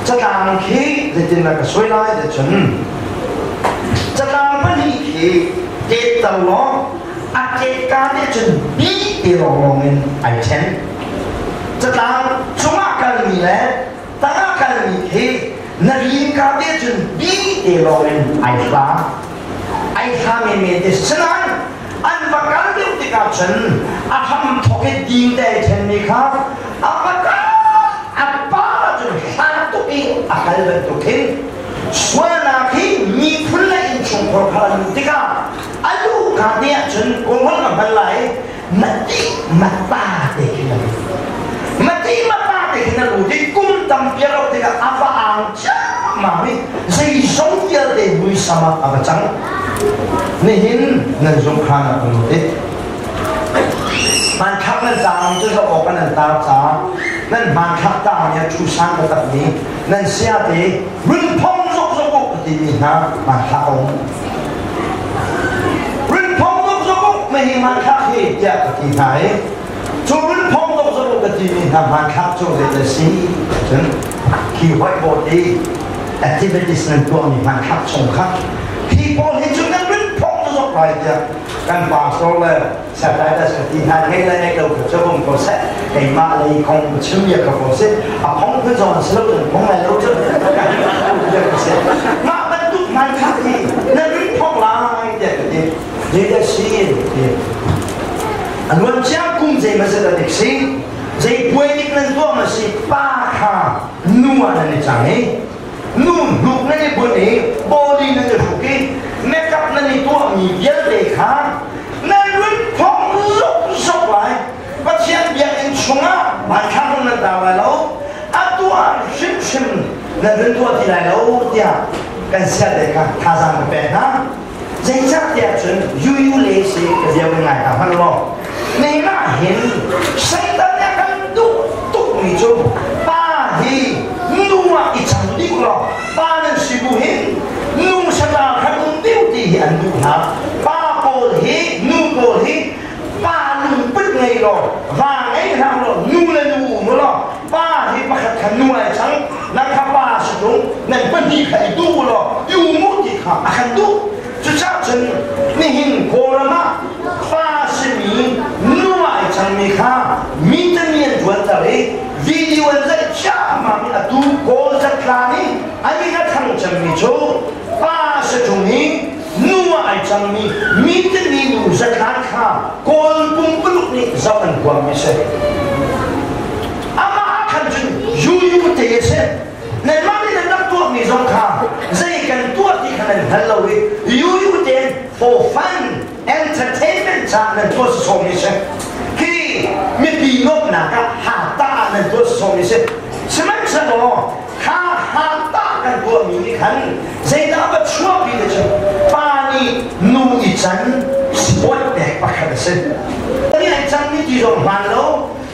Catlang khi zeitindah ka suai lai ti cun catlang pahnih khi tet law a tet ka nih cun bi te lawnglawng in ai ṭhen. Catlang cungah kalmi le tangah kalmi khi na rin ka te cun bi te lawng in ai hla. Ai hla menmen te sinain an va kal deuh tikah cun a hram thawk i ding te ai ṭhenmi kha a va kal a pa cun hlan tuk i a kal bantuk hin sualnak hi miphun le innchungkhar kha an luh tikah a luh ka te ahcun kawlholh ka hman lai mati mata te khin a lut mati mata te khin a lut i kum tampi a rauh tikah a va ang ciammam i zeizong vialte muisam ah a va cang. Nihin nan zungkhan ah ka lut i hmanthlak nan taang cu zoh awk nan tar ca nan hmanthlak taang nih a thu sang taktak mi nan sia te run phong zok zok uk ka timi hna hmanthlak a um. Run phong zok zok uk mei hi hmanthlak hi tiah ka ti hna i cu run phong zok zok uk ka timi hna hmanthlak cu zei si cun khi whiteboard i activities nan tuahmi hmanthlak chung kha hi pawl hi cu nan run phong zok lai tiah kan pastor le Saturday ka ti hna. Ngei le ngei lo kha cu um ko seh, keimah lei kong ka chim bia kha ko si. A phong phun zong si lo cun phong lai lo cun bia ka si. Mah bantuk hmanthlak hi na run phong lai tiah ka ti. Zeidah si ti a luan cia kum zei ma zet a dik si, zei puai dik nan tuah ma si, pa kha nu ah nan i cang i nu hnuk nan i bunh i body nan i hruk i makeup nan i tuahmi vialte kha nan run phong zokzok lai. Pathian biakinn chungah hmanthlak nan tar lai lo, a tuah hrimhrim nan run tuah ti lai lo tiah kan siat le kha thazaang ka pek hna. Zeicahtiah cun yuyu le si ka zia ngai hna hmanh law nihin ah hin Satan nih a kan duh tukmi cu pa hi nu ah i cang dih law pa nan si bu hin nu sata khan um deuh ti hi an duh hna. Pa pawl hi, nu pawl hi pa lungput ngei law va ngei hlah law nu le nu um law pa hi pakhat kha nu ai cang, nang kha pa si tung, nan pahnih kha i duh law i um u ti kha a kan duh. Cucaah cun nihin Kawlram ah pa simi nu ai cangmi kha mi tani an tuanter i video an zaih ciammam i atu Kawl zatla nih an i ka thang cemmi cu pa si tung i nu ah ai cangmi mi tani nu zatlan kha Kawl pumpuluk nih zoh an huammi si. Amah ah khan cun yuyu te a si. Nanmah nih nan rak tuahmi zong kha zei kan tuah ti kha nan hngal lo i yuyu tein for fun entertainment caah nan tuah sawmi si. Khi mipi nuamhnak ah hata ah nan tuah sawmi si. Sihmanhsehlaw kha hata kan tuahmi nih khan zeidah va chuahpi te cu pa nih nu i can sport pek pakhat a si. Ni ai cangmi ti zong hmaan lo,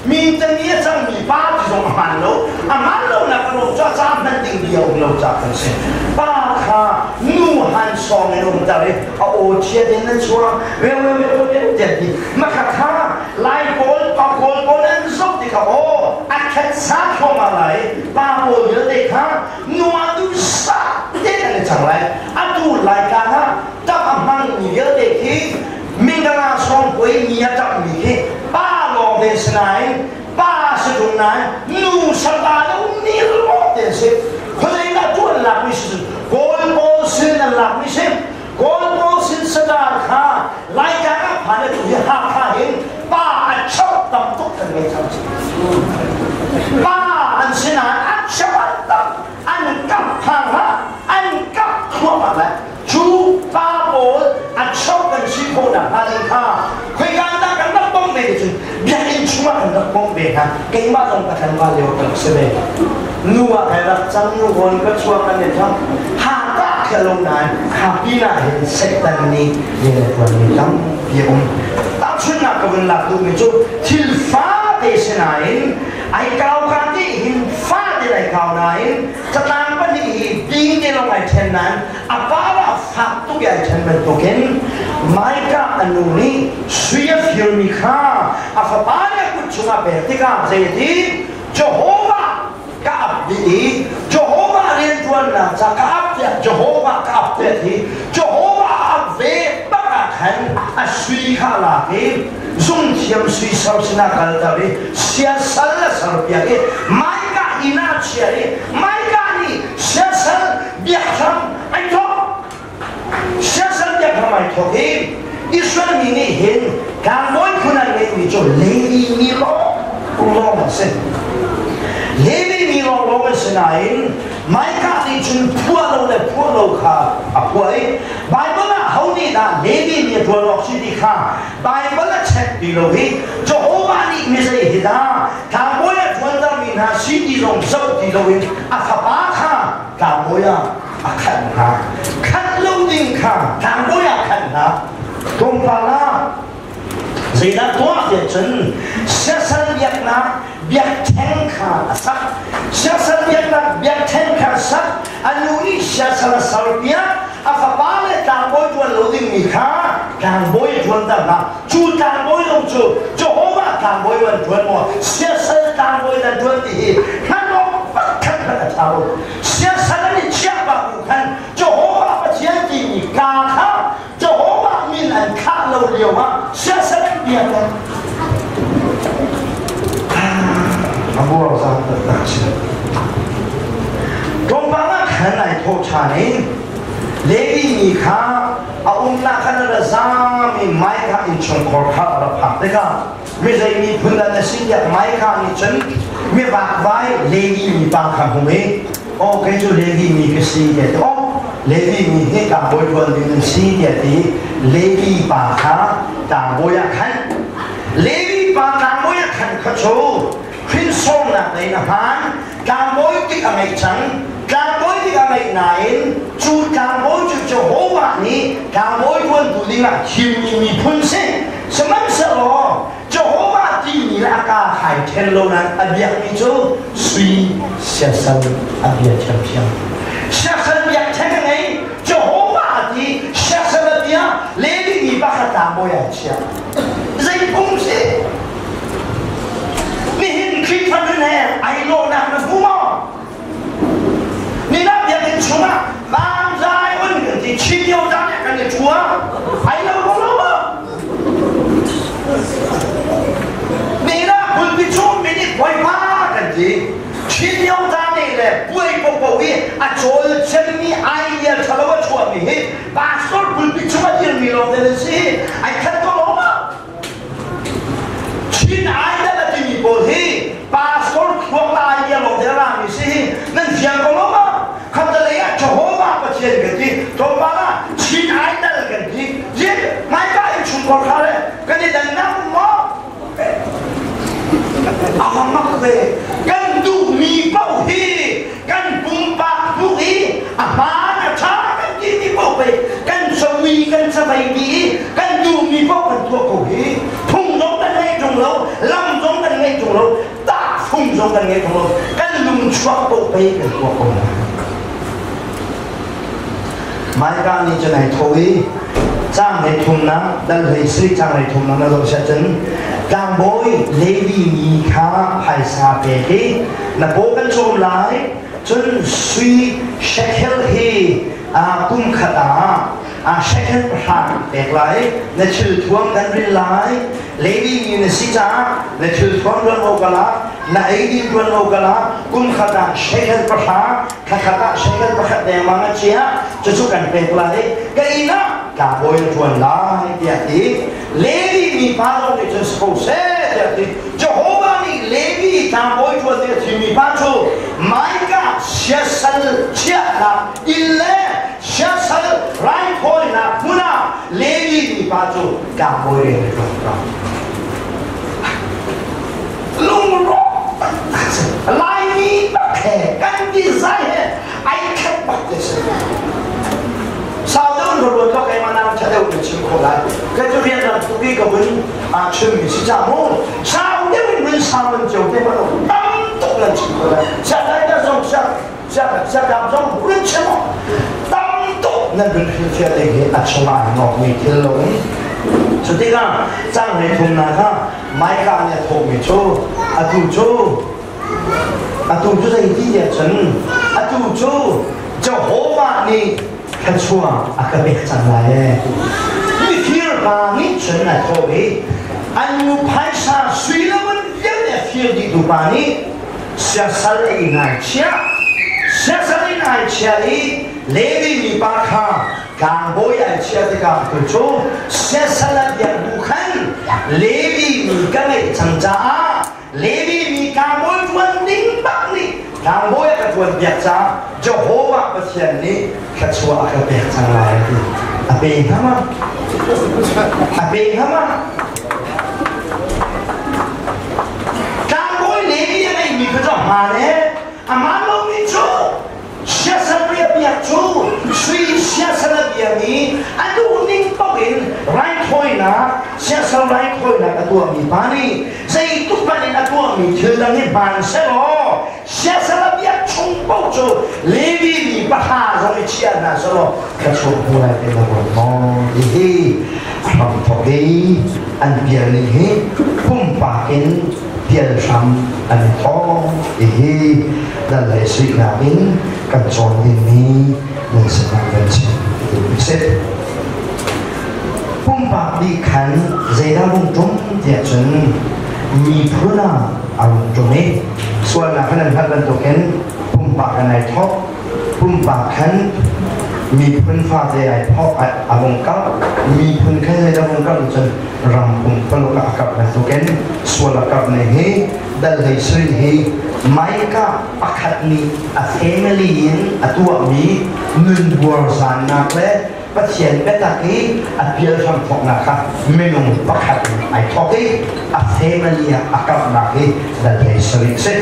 mi tani a cangmi pa ti zong a hmaan lo. A hmaan lonak a ruang cu a ca hman ding bia um lo ca kan si. Pa kha nu han sawng in umter i a aw chia din nan chuang reu reu reu reu tian ti makha kha Lai pawl pa pawl pawl an zoh ti kha aw a khet sa thluahmah lai. Pa pawl vialte kha nu ah duhsah te an i cang lai. Atu lai tlang ah tap a hmangmi vialte khi mingala sawngkuai mi a tapmi khi pa lawng te si nain pa si tung nain nu sapa le ummi lawng te si. Khuazei dah tuan lakmi si Kawl pawl sin an lakmi si. Kawl pawl sin sadar kha Laitlang ah phan atu hi Hakha hin pa a chauh tam tuk kan ngei cang. Pa an si nain a chauh an tam, an kap phang hlah, an kap thluahmah lai. Cu pa pawl a chauh kan si khawh nakhnga ding kha khoika dah kan rak bawmh ve ti cun biakinn chungah kan rak bawmh ve hna. Keimah zong ka tlangval lio ka rak si ve. Nu ah kai rak cang, nu hawn ka chuak kan i thang. Hakha khi a lo nain kha pinah hin Satan nih rian a ṭuanmi tampi a um. Tahchunhnak ka vun lak duhmi cu thil fate si nain ai kau ka ti hin fate ai kau nain catlang pahnih hi ding te lawng ai ṭhen nain a par ah fak tuk i ai ṭhen bantukin Micah a nu nih sui a firmi kha a fapa nih a kut chungah pek tikah zei a ti? Jehovah ka ap dih i Jehovah te thi. Jehovah a ve bak ah khan a sui kha a lak i zungthiam sui ser sinah kalter i siasal a serpiak i Micah inn ah a chia i Micah nih siasal biakthlam ai thawk. Siasal biakthlam ai thawk i Israel mi nih hin tlangbawi phun an ngeihmi cu Levi mi lawnglawng an si. Levi mi lawnglawng an si nain Micah nih cun phuah lo le phuah lo kha a phuah i Baibal ah ho nih dah Levi mi a ṭuan awk si ti kha Baibal a check ti lo i Jehovah nih mi zei hi dah tlangbawi a ṭuantermi hna si ti zong zoh ti loin a fapa kha tlangbawi ah a khanh hna. Khanh lo ding kha tlangbawi ah khanh hna. Tlawmpal ah Zeidah tuah tiah cun siasal biaknak biakṭheng kha a sak. Siasal biaknak biakṭheng kha a sak. A nu nih siasal a serpiak. A fapa le tlangbawi ṭuan lo dingmi kha tlangbawi a ṭuanter hna. Cu tlangbawi zong cu Jehovah tlangbawi an ṭuan maw? Siasal tlangbawi nan ṭuan ti hi hman awk pakhat hmanh a ṭha lo. Siasal an i chiah bak bu khan Jehovah Pathian timi kaa kha Jehovah min an thlah lo lio ah siasal an bia ko. A buar zang taktak si. Tlawmpal ah khan ai thawh ṭhan i Levi mi kha a umnak khan a ra zam i Micah innchungkhar kha a ra phak tikah mi zei miphun dah na si tiah Micah nih cun mi vakvai Levi mipa kha hmu i aw kei cu Levi mi ka si tiah ti aw Levi mi hi tlangbawi ṭuan ding an si tiah ti Levi pa kha tlangbawi ah khan Levi pa tlangbawi ah khan kha cu hrinsawmnak lei na hmaan tlangbawi tik a ngeih cang tlangbawi tik a ngeih nain cu tlangbawi cu Jehovah nih tlangbawi ṭuantu dingah thimmi miphun si sihmanhsehlaw Jehovah timi le a kaa khai ṭhen lo nain a biakmi cu sui siasal a bia ṭhiamṭhiam. Siasal biak ṭhen a ngei. Jehovah a ti siasal a bia Levi mi pakhat tlangbawi ah chia. Zei phung si? Nihin Khrihfa nun he ai lawhnak na hmu maw? Ninak biakinn chungah vanzai un kan ti Chin lio caan kan i ṭhua ai lo ko lo maw? Ninak pulpi chung mi nih Bawipa kan ti Chin lio caan nih le puai popo i a cawl cemmi idea ṭhalo a chuahmi hi pastor pulpi chung a dirmi lawng te nan si ai khat ko lo maw? Chin Idol a timi pawl hi pastor thluak la idea lawng te rami si hi nan fiang ko lo ma? Khatalei ah Jehovah Pathian kan ti, tlawmpal ah Chin Idol kan ti. Yin hmaika in chungkhar kha le kan i dannak maw? A mak ve. Kan duhmi paoh hi kan pumpak duh i a hmaan a ṭha kan timi paoh pei kan cawi kan cavei dih i kan duhmi paoh kan tuah ko hi phung zong kan ngei ṭung lo lam zong kan ngei ṭung lo tahfung zong kan ngei ṭung lo kan lung chuak paoh pei kan tuah ko hna Maika nih cun ai tho i cang hlei thumnak dal hlei sri cang hlei thumnak na zoh siah cun tlangbawi Levi mi kha phaisa pek i na paw kan cawm lai cun sui shekel hi kum khat ah shekel pahra kan pek lai na thil thuam kan rin lai Levi mi na si caah na thil thuam ruan lo kala na eidin ruan lo kala kum khat ah shekel pahra thla khat ah shekel pakhat dengmang a chia cucu kan pek lai ka inn ah tlangbawi na ṭuan lai tiah ti Levi mipa zong nih cun si ko seh tiah ti Jehovah nih Levi tlangbawi ṭuan ding a thimmi pa cu Micah siasal chiahnak inn le siasal raithawinak hmun ah Levi mipa cu tlangbawi rian a ṭuan ko. Lungrawk taktak si. Laimi bak he kan design he ai khat bak te si. Sau deuh in ruat lo keimah nang ṭha deuh na chim khawh lai. Ka cu rian ram tuk i ka vun aa chimmi si ca mu. Sau deuh in vun sau nan cio te ma tam tuk nan chim khawh lai. Siak ta zong siak siak siak zong vun chim tam tuk nan vun hrilhfiah ding hi a chungah ai ngokmi thil lo in. Cu tikah cang hlei thumnak ah Micah nih a thawhmi cu atu cu atu cu zeiti tiah cun atu cu Jehovah nih Thluachuah a ka pek cang lai ee. Mifir pa nih cun a thawh i an nu phaisa sui lo in vialte a fir dihtu pa nih siasal ei ngaichia siasal in ai chia i Levi mipa kha tlangbawi ai chia tikah tu cu siasal a biak bu khan Levi mi ka ngeih cang caah Levi mi tlangbawi ṭuan ding bak nih tlangbawi a ka ṭuan piak caah Jehovah Pathian nih thluachuah a ka pek cang lai a ti. A pe hnga ma? A pe hnga ma? Tlangbawi Levi a ngeihmi kha cu a hmaan ee. Amah lomi cu siasal biak cu sui siasal a biami a duhning paoh in raithawinak siasal raithawinak a tuahmi pa nih zeitluk hmanh in a tuahmi thil dang hi hmaan sehlaw siasal a biak chung paoh cu Levi mi pahra zong i chia hna sehlaw thluachuah hmu lai ti na ruat maw? Hihi a hramthawk i an pialning hi pumpak in pial hram an i thawk. Hihi dal le suihnak in kan cawn dingmi nan sinah kan chim ti si. Pumpak nih khan zeidah rung ṭum tiah cun miphun ah a rung ṭum i sualnak khan an hngalh bantukin pumpak kan ai thawk. Pumpak khan miphun fate ai thawk a vung kal. Miphun khan zeidah vung kal cun ram pumpaluk ah a karh bantukin sual a karh ning hi dal hlei sui hi Micah pakhat nih a family in a tuahmi nun buarzannak le Pathian biatak i a pial hram thawknak kha minung pakhat in ai thawk i a family ah a karhnak hi dal hlei sarih a si.